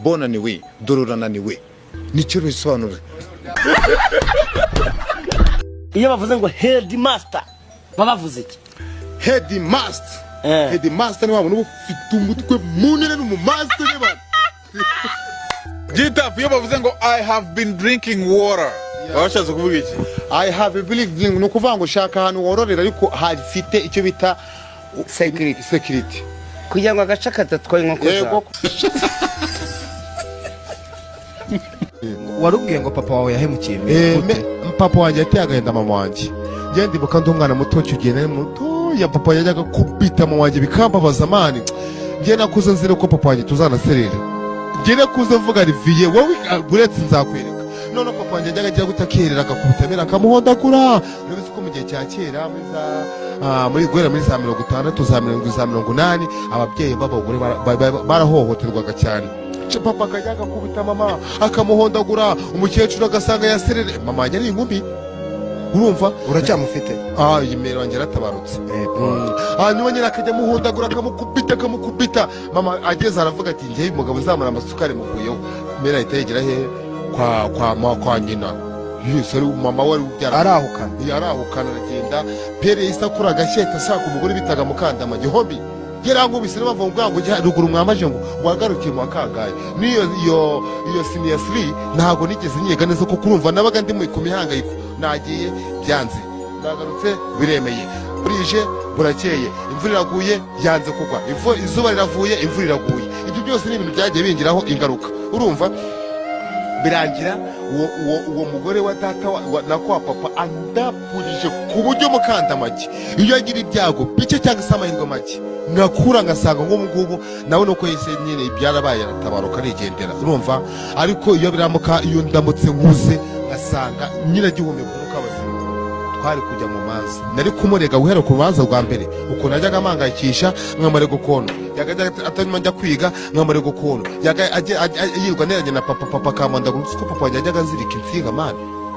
Bonaniwe, dore urananiwe, nicyo bisobanura. Iyo bavuze ngo headmaster, baba bavuze iki? Headmaster. Headmaster ni wa muntu uba ufite umutwe munini, ni umumaster niba. Gitafu, iyo bavuze ngo "I have been drinking water", baba bashatse kuvuga iki? "I have a belief" ni ukuvuga ngo shaka ahantu wororera ariko hafite icyo bita security. Security. Kugira ngo agace kadatwaye inkoko Yego. zawe. Warubwiye ngo papa wawe yahemukiye mbere gute? Papa wanjye yateye agahinda mama wanjye. Njye ndibuka ndi umwana muto, icyo gihe nari mutoya, papa yajyaga kubita mama wanjye bikambabaza, man. Njye nakuze nzi ko papa wanjye tuzanaserera. Njye nakuze mvuga riviye wowe, uretse nzakwereka. None papa wanjye yajyaga agira gute, akiherera agakubita mera akamuhondagura. Urabizi ko mu gihe cya kera, muri za muri guhera muri za 60, za mirongo, za 80, ababyeyi b'abagore barahohoterwaga cyane. Papa akajya agakubita mama akamuhondagura, umukecuru agasanga yaserere. Mama wanjye ari inkumi, urumva? Uracyamufite? Ah, iyi mero wanjye yaratabarutse. Hanyuma nyine akajya amuhondagura, akamukubita, akamukubita. Mama ageze aravuga ati: "Njyewe umugabo uzamura amasukari mukuyeho." Mera ahita yegera hehe? Kwa nyina. Yes, ari mama we ubyara. Arahukana. Arahukana, aragenda. Pere yahise akura agashyi, ahita ashaka umugore bitaga Mukandama Gihombi. Yarankubise rero, bavuga ngo njya ruguru mwamaje ngo wagarukiye mu wakangaye. N'iyo iyo senior 3 ntabwo nigeze nyiga neza, kuko urumva nabaga ndi ku mihangayiko: nagiye byanze, nagarutse biremeye, burije burakeye, imvura iraguye, yanze kugwa, izuba riravuye, imvura iraguye. Ibyo byose ni ibintu byagiye bingiraho ingaruka, urumva? Birangira uwo mugore wa data nako wa papa andapurije ku buryo Mukandamage iyo agira ibyago bike cyangwa se amahirwe make ngakura ngasanga nk'ubu ngubu nawe nuko yise nyine byarabaye, aratabaruka arigendera, urumva? Ariko iyo biramuka, iyo ndamutse nkuze ngasanga nyine agihumeka umwuka w'abazima, twari kujya mu manza, nari kumurega guhera ku rubanza rwa mbere, ukuntu najyaga amangayikisha, nkamurega ukuntu yajyaga atanyuma njya kwiga, nkamurega ukuntu yajyaga yirirwa neranye na papa, papa akamandagura. Uzi ko papa wanjye yajyaga azirika insinga, man,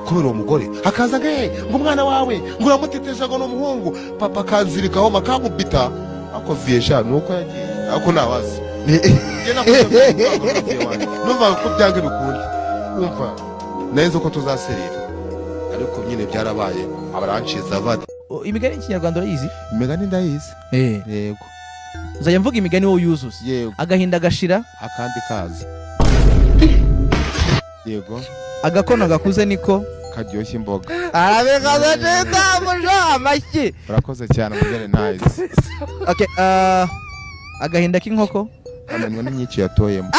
kubera uwo mugore, akaza ngo: "Hey, ngo umwana wawe ngo uramutetesha, ngo ni umuhungu." Papa akanzirikaho makankubita. Ako viesha ni uko yagiye, ako ntawazi. Njye nakuze mvuga ngo vieux wanjye, numvaga ko byanga bikunda, umva neza ko tuzaserera, ariko nyine byarabaye, abaranciza vada. Imigani y'ikinyarwanda urayizi? Imigani ndayizi. Yego. Nzajya mvuga imigani wowe yuzuze. Yego. Agahinda gashira akandi kaza, yego. Agakono gakuze niko karyoshya imboga. Arabikaza neza, amashyi. Urakoze cyane, mugere nice. Okay, agahinda k'inkoko amenywa n'imyinshi yatoyemo.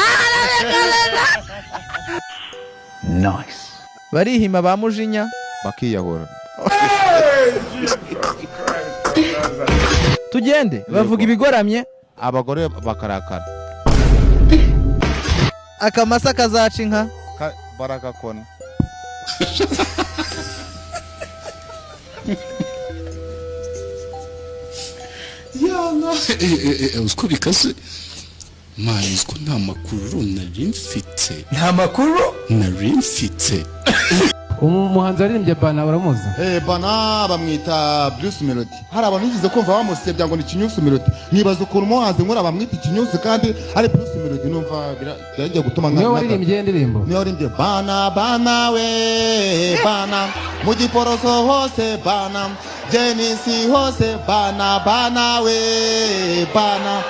Barihima ba mujinya bakiyahura. Tugende, bavuga ibigoramye abagore bakarakara. Akamasa kazaca inka Baragakona. Yala, uziko bikaze, man, uziko nta makuru nari mfite. Nta makuru. Nari mfite. Umuhanzi waririmbye Bana, uramuzi? Bana bamwita Bruce Melody. Hari abantu bigeze kumva bamusebya ngo ni Kinyusi Melody. Nibaza ukuntu umuhanzi nkora bamwita Ikinyusi kandi ari Bruce Melody, numva biragiye gutuma Niwe waririmbye iyo ndirimbo? Niwe waririmbye Bana, bana we bana, mu Giporoso hose bana, Jenisi hose bana, bana we bana,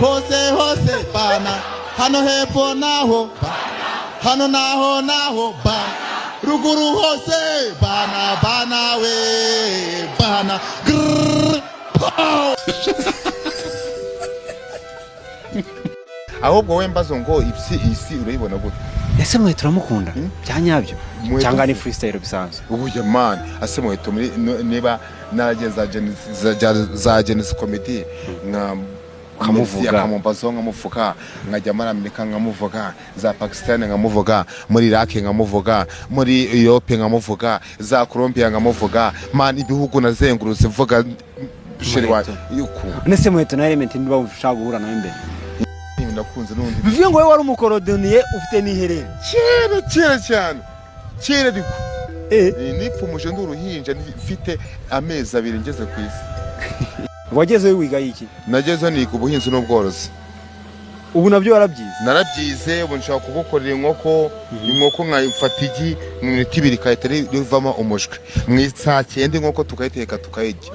hose hose bana, hano hepfo naho hano naho naho bana, ruguru hose bana, bana we bana. Grrr, pow! Ahubwo we mbazo ngo isi urayibona gute? Ese mwe turamukunda bya nyabyo Muheto cyangwa ni freestyle bisanzwe? Ubu man, ase Muheto muri niba narageze za Genesis, za Genesis Comedy nka Ukamuvuga. Akamumbazaho nkamuvuga, nkajya muri Amerika nkamuvuga, za Pakistan nkamuvuga, muri Iraq nkamuvuga, muri Europe nkamuvuga, za Colombia nkamuvuga. Man, ibihugu nazengurutse mvuga chéri wa yuko. Nese Muheto na Element niba ushaka guhura nawe mbere? Nakunze n'undi. Bivuye ngo wowe wari umukorodoniye ufite n'iherena? Kera, kera cyane, kera ariko. Nipfumuje ndi uruhinja, mfite amezi 2 ngeze ku isi. Wagezeyo wiga iki? Nagezeho niga ubuhinzi n'ubworozi. Ubu nabyo warabyize? Narabyize. Ubu nshobora kugukorera inkoko, inkoko nkayifata igi mu minota 2 igahita rivamo umushwi, mu saa 9 inkoko tukayiteka tukayirya.